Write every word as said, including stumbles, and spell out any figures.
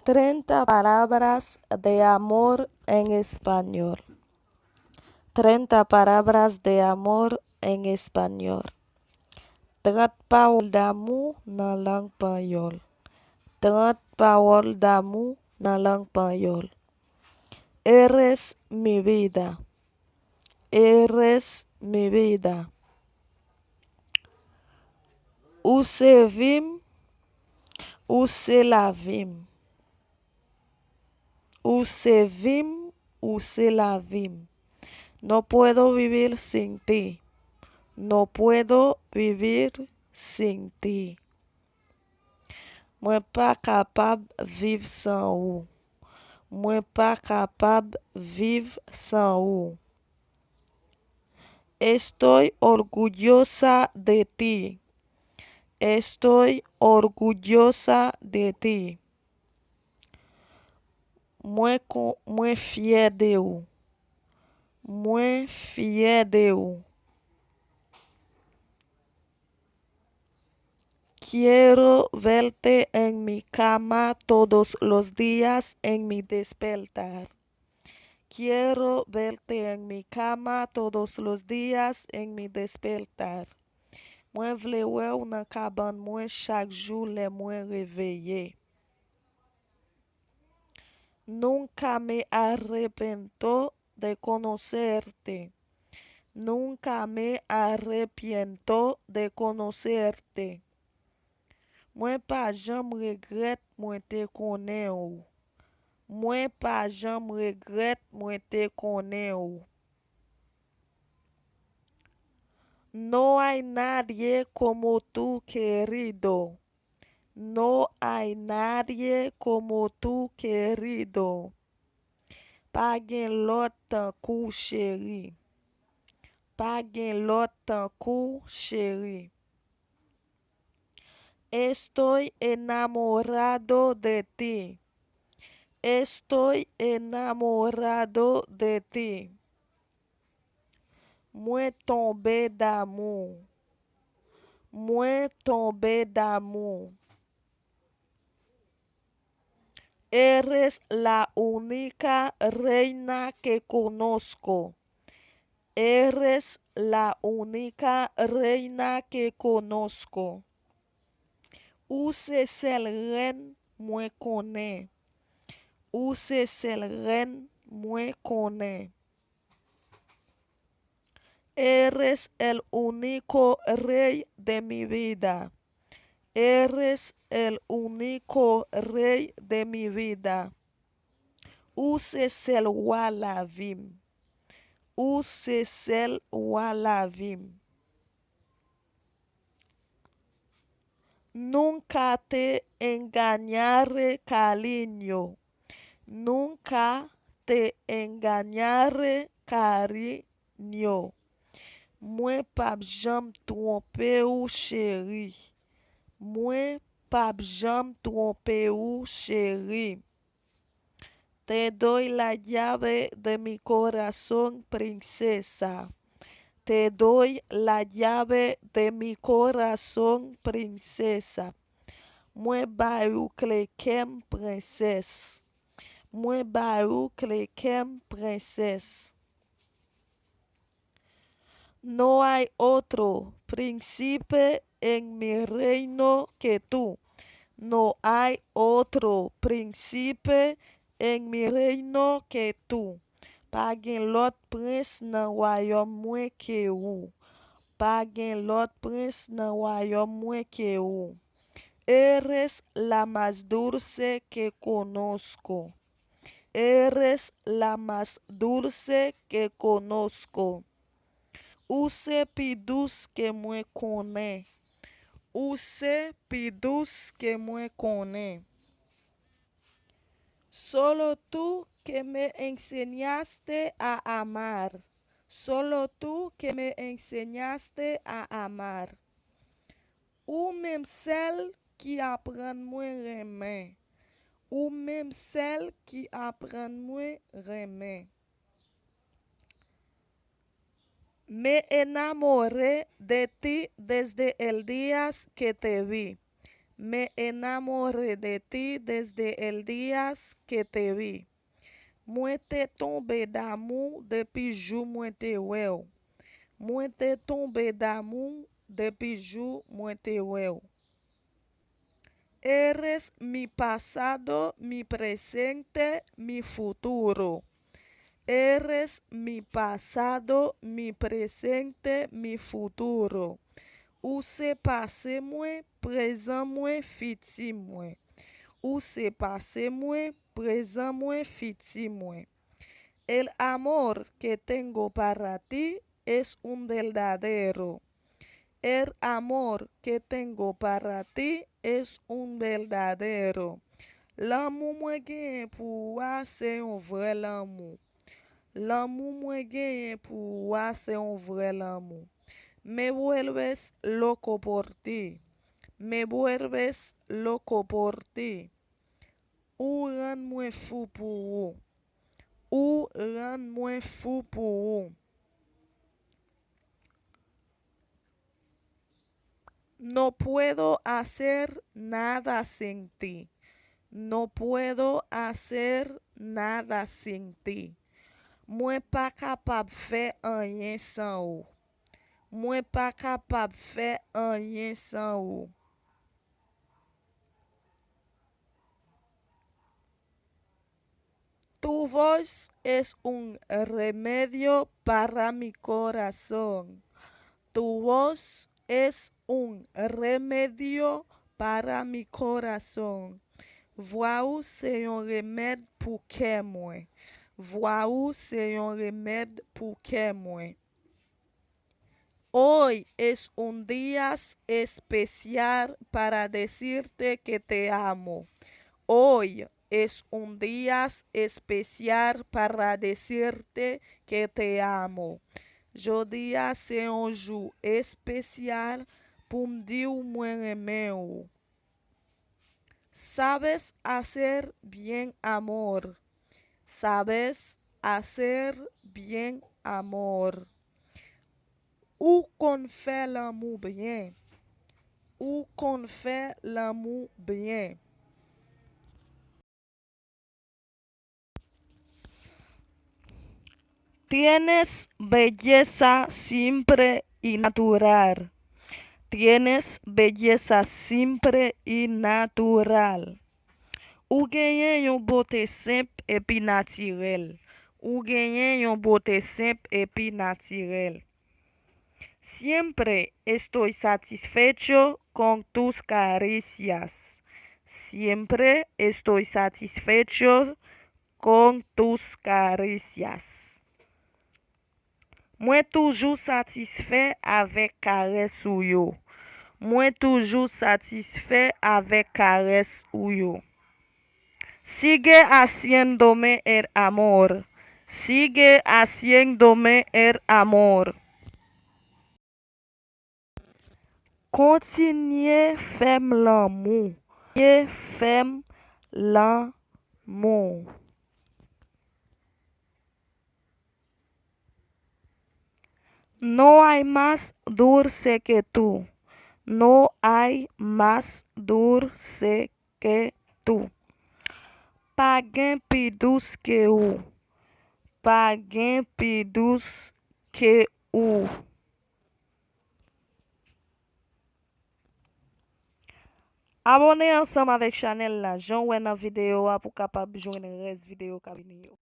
Treinta palabras de amor en español. Treinta palabras de amor en español. Trant pawòl damou nan lang panyòl. Trant pawòl damou nan lang panyòl. Eres mi vida. Eres mi vida. Ou se vi m, ou se lavi m. Ou se vi m, ou se lavi m. No puedo vivir sin ti. No puedo vivir sin ti. Mwen pa kapab viv san ou. Mwen pa kapab viv san ou. Estoy orgullosa de ti. Estoy orgullosa de ti. Mwen kon, mwen fyè de ou. Mwen fyè de ou. Quiero verte en mi cama todos los días en mi despertar. Quiero verte en mi cama todos los días en mi despertar. Mwen vle wè w nan kabann mwen chak jou lè mwen reveye. Nunca me arrepiento de conocerte. Nunca me arrepiento de conocerte. Mwen pa janm regrèt mwen te konnen w. Mwen pa janm regrèt mwen te konnen w. No hay nadie como tú, querido. No hay nadie como tú, querido. Pa gen lòt tankou w, cheri. Pa gen lòt tankou w, cheri. Estoy enamorado de ti. Estoy enamorado de ti. Mwen tonbe damou. Mwen tonbe damou. Eres la única reina que conozco. Eres la única reina que conozco. Ou se sèl rèn mwen konnen. Ou se sèl rèn mwen konnen. Eres el único rey de mi vida. Eres el único rey de mi vida. Ou se sèl wa lavi m. Ou se sèl wa lavi m. Nunca te engañaré, cariño. Nunca te engañaré, cariño. Mwen p ap janm twonpe w, cheri. Mwen p ap janm twonpe w, cheri. Te doy la llave de mi corazón, princesa. Te doy la llave de mi corazón, princesa. Mwen ba ou kle kè m, prensès. Mwen ba ou kle kè m, prensès. No hay otro príncipe en mi reino que tú. No hay otro príncipe en mi reino que tú. Pa gen lòt prens nan wayòm mwen ke ou. Pa gen lòt prens nan wayòm mwen ke ou. Eres la más dulce que conozco. Eres la más dulce que conozco. Ou se pi dous ke mwen konnen. Ou se pi dous ke mwen konnen. Solo tú que me enseñaste a amar. Solo tú que me enseñaste a amar. Ou menm sèl ki aprann mwen renmen. Ou menm sèl ki aprann mwen renmen. Me enamoré de ti desde el día que te vi. Me enamoré de ti desde el día que te vi. Mwen te tonbe damou depi jou mwen te wè w. Mwen te tonbe damou depi jou mwen te wè w. Eres mi pasado, mi presente, mi futuro. Eres mi pasado, mi presente, mi futuro. Ou se pase mwen, prezan mwen, fiti mwen. Ou se pase mwen, prezan mwen, fiti mwen. El amor que tengo para ti es un verdadero. El amor que tengo para ti es un verdadero. Lanmou mwen genyen pou ou a se yon vrè lanmou. Lanmou mwen genyen pou ou a se yon vrè lanmou. Me vuelves loco por ti. Me vuelves loco por ti. Ou rann mwen fou pou ou. Ou rann mwen fou pou ou. No puedo hacer nada sin ti. No puedo hacer nada sin ti. Mwen pa kapab fè anyen san ou. Mwen pa kapab fè anyen san ou. Tu voz es un remedio para mi corazón. Tu voz es un remedio para mi corazón. Vwa ou se yon remèd pou kè mwen. Vwa ou se yon remèd pou kè mwen. Hoy es un día especial para decirte que te amo. Hoy es un día especial para decirte que te amo. Jodi a se yon jou espesyal pou m di w mwen renmen w. Sabes hacer bien amor. Sabes hacer bien amor. Ou konn fè lanmou byen. Ou konn fè lanmou byen. Tienes belleza simple y natural. Tienes belleza simple y natural. Ou genyen yon bote senp epi natirèl. Ou genyen yon bote senp epi natirèl. Siempre estoy satisfecho con tus caricias. Siempre estoy satisfecho con tus caricias. Mwen toujou satisfè avèk karès ou yo. Mwen toujou satisfè avèk karès ou yo. Sigue haciéndome el amor. Sigue haciéndome el amor. Kontinye fè m lanmou. Kontinye fè m lanmou. No hay más dulce que tú. No hay más dulce que tú. Pa gen pi dous ke ou. Pa gen pi dous ke ou. Abòne ansanm avèk chanèl la, jan w wè nan videyo a, pou w kapab jwenn rès videyo k ap vini yo.